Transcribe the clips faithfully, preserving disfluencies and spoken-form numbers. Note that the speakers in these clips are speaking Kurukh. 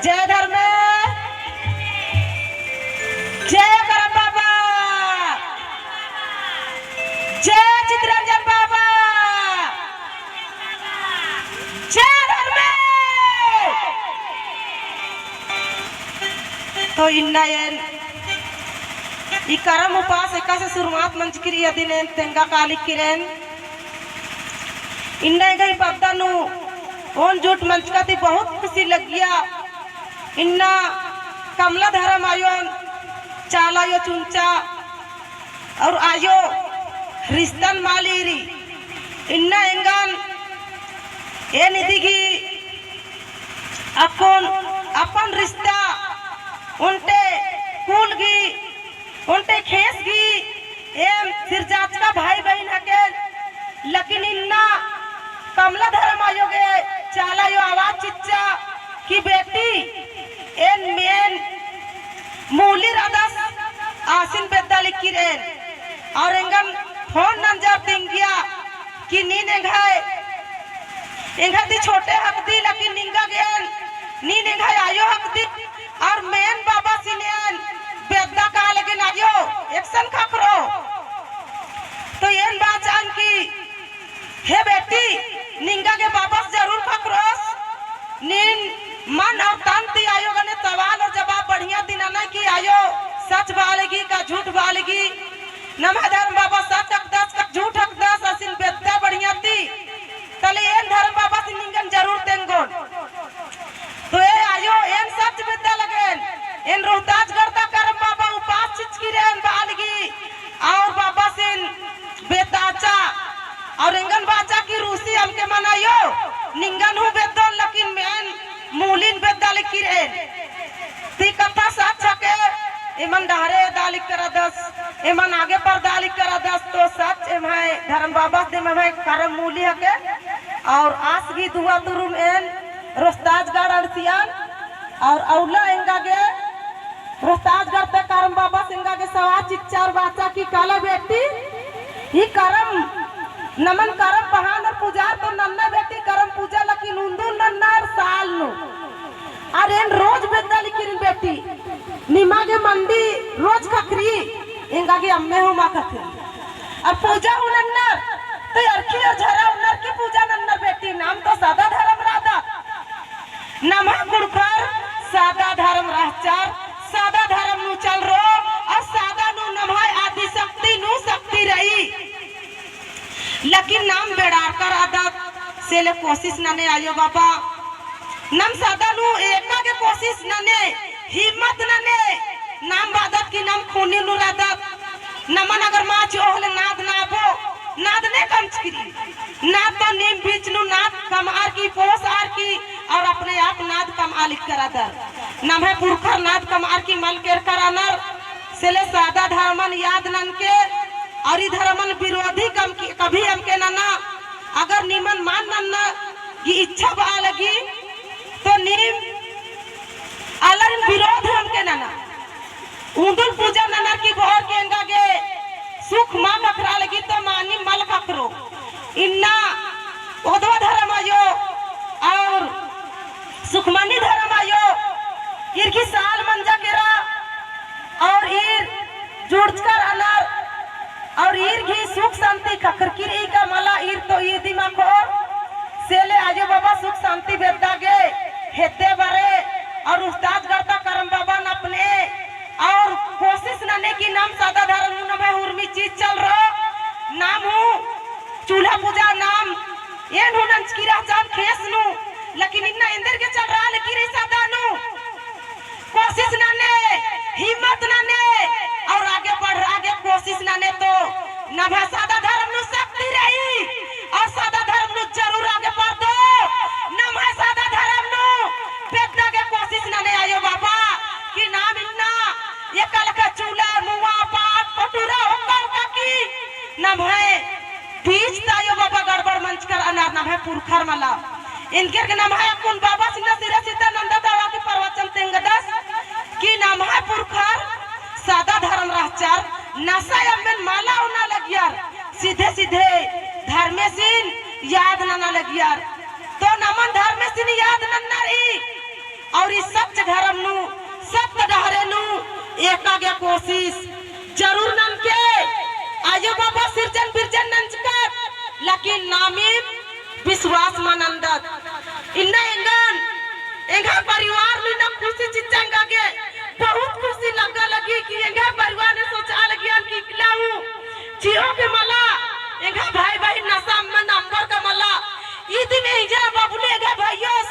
जय धर्मे, जय करम बाबा, जय चितरंजन बाबा, जय धर्मे। तो इन्ना एन ई करम उपास एकासे सुरुवात मंजकी रई अदिन एन तेंगा काली किरेन। इन्ना एंग्है पद्दा नू ओन जुट मंजका ती बहुत खुशी लग्गिया। इन्ना कमला धरम आयोन चाला आयो चुंचा और आयो रिश्तन माली रई। इन्ना एंगन एन इदी गही अक्कुन अपन रिश्ता ओन्टे कुल गही ओन्टे ख़ेस गही एम सिरजाचका भाई बहिन हकेन, लेकिन इन्ना कमला धरम आयो गे चाला आयो आवाज चिच्चा कि बेटी एन मेन मूली रअदस आसिन बेद्दा लिक्किरेन। और एंगन फोन नंजर तिंगिया कि नीन एंग्है, एंग्है ती छोटे हकदी, लेकिन निंगा गे एन, नीन एंग्है आयो हकदी, और मेन बाबासिन एन बेद्दा काला लगिन आयो, एकसन ख़क्खरो। तो एन बाचान कि हे बेटी, निंगा गे बाबस जरूर ख़क्खरोस, नीन मन और तन ती आयो गने सवाल और जवाब बढ़िया ती नना कि आयो सच बालगी का झूठ बालगी, नम्है धरम बाबा सच हकदस का झूठ हकदस, आसिन बेद्दा बढ़िया ती। तले एन धरम बाबासिन निंगन जरूर तेंगोन। तो ए आयो, एन सच बेद्दा लगेन, एन रोहतासगढ़ ता करम बाबा उपास चिचकी रअन बालगी, और बाबासिन बेद्दाचा, और एंगन बाचा कि रूसी अमके मना आयो, निंगन हूँ बेद्दोन, लेकिन मेन मूलिन बेद्दा लिक्किरेन। ती कत्था सच हके, एमन डहरे एदा लिक्करदस, एमन आगे परदा लिक्करदस, तो सच एम्है धरम बाबस दिम एम्है करम मूली हके। और आस गही दुआ तुरुम एन रोहतासगढ़ अंड़सियन, और अउला एंगा गे रोहतासगढ़ ता करम बाबस एंगा गे सवाल चिच्चा और बाचा कि काला बेटी, ई करम, नमन करम पहान और पुजार तो नन्ना बेटी करम पूजा, लेकिन उन्दुल नन्ना और साल नू। और एन रोज बेद्दा लिक्किरेन बेटी, निमा गे मंडी रोज ख़क्खरी, एंगा गे अम्मे हूँ मा ख़क्खरी। और पूजा हूँ नन्नर, तो अरखी और झरा उन्नर की पूजा नन्नर बेटी, नाम तो सादा धरम रअदत। नम्है कुँड़ुख़र सादा धरम रहचर, सादा धरम नू चलरो, और सादा नू नम्है आदिशक्ति नू शक्ति रई। लेकिन नाम बेड़ारका रअदत, से ले कोशिश नने आयो बाबा। नम सादा नू एका गे कोशिश नने, हिम्मत नने, नाम बादत कि नम खूनी नू रअदत। नमन अगर मा चिओ होले नाद नाबो, नाद ने कमचकी रई। नाद तो नीम बीच नू नाद कमआर की, पोसआर की, और अपने आप नाद कमआ लिक्करदर। नम्है पुरखर नाद कमआर की मल केरकर रअनर, से ले सादा धर्मन याद ननके, और ई धर्मन विरोधी कम की, कभी अमके नना, अगर निमन मान नन्ना की इच्छा बआ लगी, तो नीम आलारिन विरोध अमके नना। उन्दुल पूजा ननर की बओर की एंगा गे सुख मा ख़क्खरा लगी तो मानी मल ख़क्खरो। इन्ना ओधवा धरम आयो और सुखमनी धरम आयो, ईर गही साल मंजा केरा और ईर जुड़चकर रअनर और ईर गही सुख शांति ख़क्खरकी रई का मला ईर तो ई दिम अख़ोर। से ले आयो बाबा सुख शांति बेद्दा गे हेद्दे बरे और रोहतासगढ़ ता करम बाबा नपने और कोशिश नने कि नाम सादा धरम नू नम्है उर्मी चीज चलरो, नाम हूँ चूल्हा पूजा नाम एन हूँ नंजकी रहचन ख़ेस नू, लेकिन इन्ना एन्देर गे चलरआ लगी रई सादा नू। कोशिश नने, हिम्मत नने, और आगे बढ़रआ गे कोशिश नने तो नम्है सादा धरम नू शक्ति रई, और सादा धरम नू जरूर आगे बढ़दो। नम्है सादा धरम नू बेद्दा गे कोशिश नने आयो बाबा, कि नाम इन्ना एका लेखा चूल्हा, मुआ, पाट, पटुरा, ओक्का ओक्का की नम्है बीच ता आयो बाबा गड़बड़ मंजकर रअनर नम्है पुरखर मला। एन्देर गे नम्है अक्कुन बाबस इन्ना सिरा सिता नंदा दावा की प्रवचन तेंगदस कि नम्है पुरखर सादा धरम रहचर, नसा अम्मेन मला ओना लगियर, सीधे सीधे धर्मेसिन याद नना लगियर। तो नमन धर्मेसिन याद नन्ना रई, और ई सच धरम नू, सत्य डहरे नू एका गे कोशिश जरूर ननके। आयो बाबा सिरजन बिरजन नंजकत, लेकिन नामिन विश्वास मल नन्दत। इन्ना एंगन, एंगा परिवार नू इन्ना खुशी चिच्चा एंगा गे बहुत खुशी लग्गा लगी कि एंगा परिवार ने सोचा लगियन कि इकला हूँ जियो के मला, एंगा भाई बहिन नशा में नंबर का मला। इदिन एंगा बबुले एंगा भइयोस,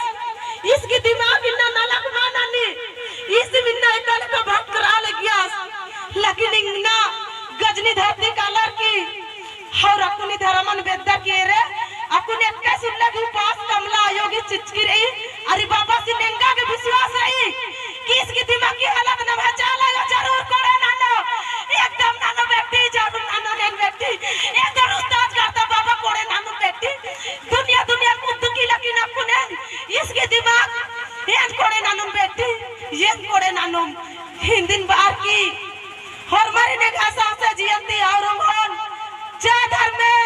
इसकी दिमाग इन्ना नलख मल ननी, इस इन्ना एका लेखा भटकरआ लगियस। लेकिन इन्ना गजनी धरती कालर की और अक्कुन ई धरमन बेद्दर की एरे, अक्कुन एकासे उल्ला गे उपास कमला आयो गे चिचकी रई। अरे बाबासिन एंगा गे विश्वास रई कि इसकी दिमागी हालत नम्है चाला आयो जरूर कोड़े ननो, एकदम ननो बेटी, जरूर ननो एन बेटी, एकदम उस्ताद करता बाबा कोड़े ननो बेटी, दुनिया दुनिया कुद्दकी लेकिन अक्कुन एन इसकी दिमाग एन कोड़े ननो बेटी, एन कोड़े ननो। हिन्दिन बार की होरमारिन एंग्है साँसे जियन्ती और ओंगोन। जय धर्मेस।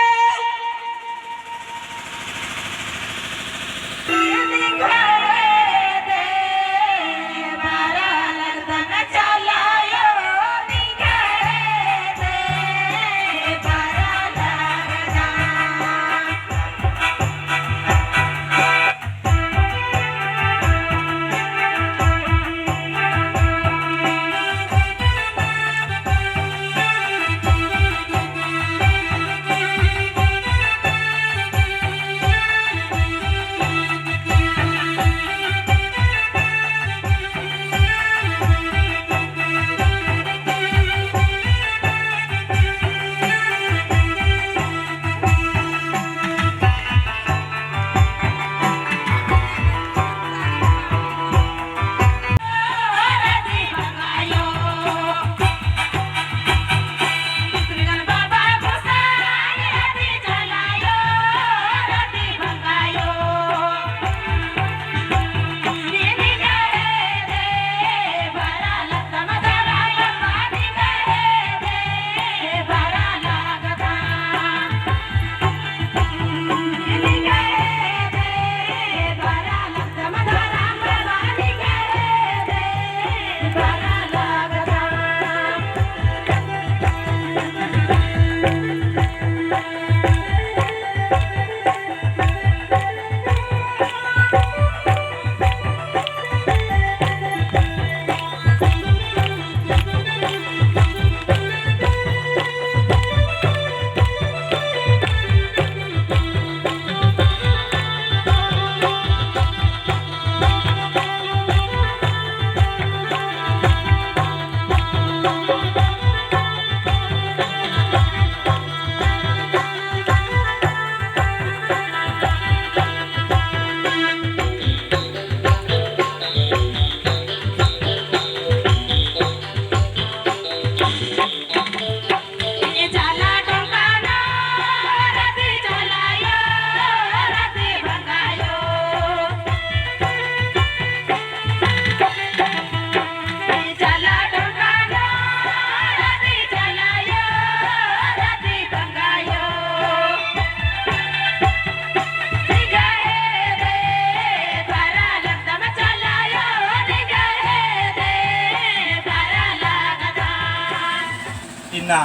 इन्ना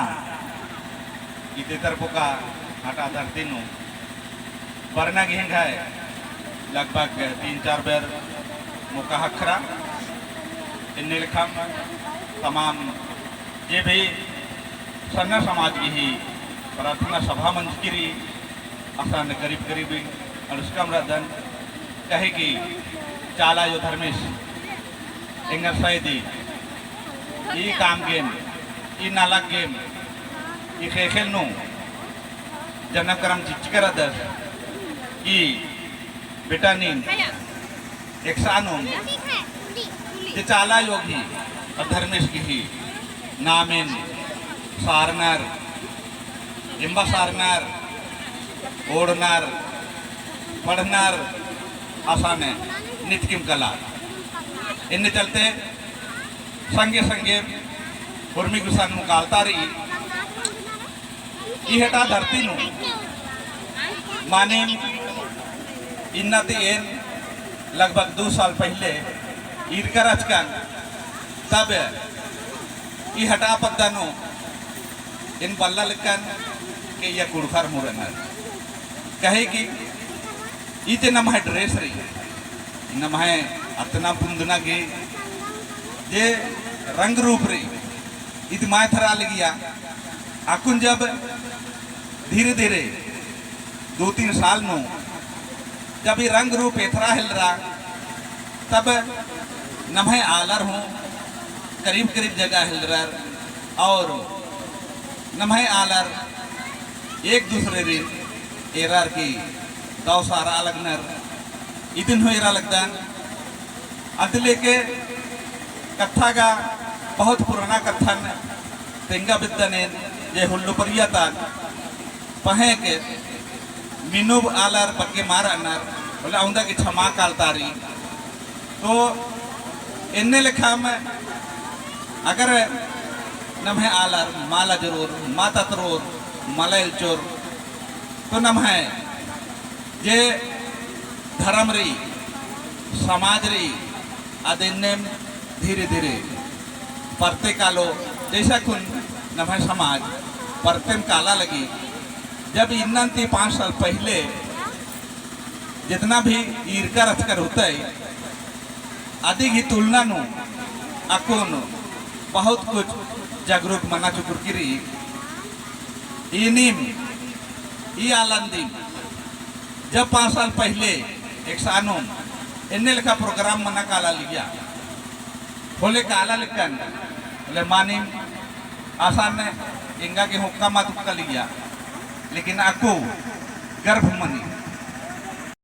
इते तरपोका हटा धरती नू बरना गे एंग्है लगभग तीन चार बेर मोका ख़क्खरा। इन्ने लेखम तमाम जे भी सरना समाज गही प्रार्थना सभा मंजकी रई, असन करीब करीब अंड़सकम रअदन, काहे कि चाला आयो धर्मेस एंगन सैदी ई काम गेम, ई नलख गेम, ई ख़ेख़ेल नू जनम करम चिच्चका रअदस कि बेटा नीन एकसानुम जे चाला आयो गही और धर्मेस गही नामेन सारनर, एम्बा सारनर, ओड़नर, पढ़नर, असाने नितकिम कला। इन्ने चलते संगे संगे उर्मी गुसन मुकालता रई। ई हेटा धरती नू मानिम इन्ना ती एन लगभग दू साल पहिले ईरका रहचकन, तब ई हटा पद्दा नू एन बल्ला लक्कन के इया कुँड़ुख़र हूँ रअनर। कहे कि ई जे नम्है dress रई, नम्है अतना पुंदना गे जे रंग रूप रई, इद मा एथरा लगिया। अक्कुन जब धीरे-धीरे दो तीन साल नू जब ई रंग रूप एथरा हेलरा, तब नम्है आलर हूँ करीब-करीब जगह हेलरर और नम्है आलर एक दूसरेरिन एरर की दव सारा लगनर, इदिन हूँ एरा लगदन। अदिलेके कत्था गा बहुत पुराना कत्थन तेंगा बेद्दन एन, जे हुल्लो परिया तन पहें के मिनुब आलर बग्गे मा रअनर, होले अवंदा गे छमा कालतारी। तो एन्ने लेखा में अगर नम्है आलर मला जरूर, मा ततरोर, मला एल्चोर, तो नम्है जे धरम रई, समाज रई, अद एन्नेम धीरे-धीरे परते कालो, जैसा कुन नम्है समाज परतेम काला लगी। जब इन्नन ती पाँच साल पहिले जितना भी ईरका रहचकर होतई, अदी गही तुलना नू अक्कुन बहुत कुछ जागरूक मना चुकुरकी रई। ई नीम, ई आलंदी जब पाँच साल पहिले एकसानुम एन्ने लेखा program मना काला लिया, होले काला लिक्कन, होले मानिम आसान एंगा गे हुक्का मा तुक्का लिया, लेकिन अक्कु गर्व मनी,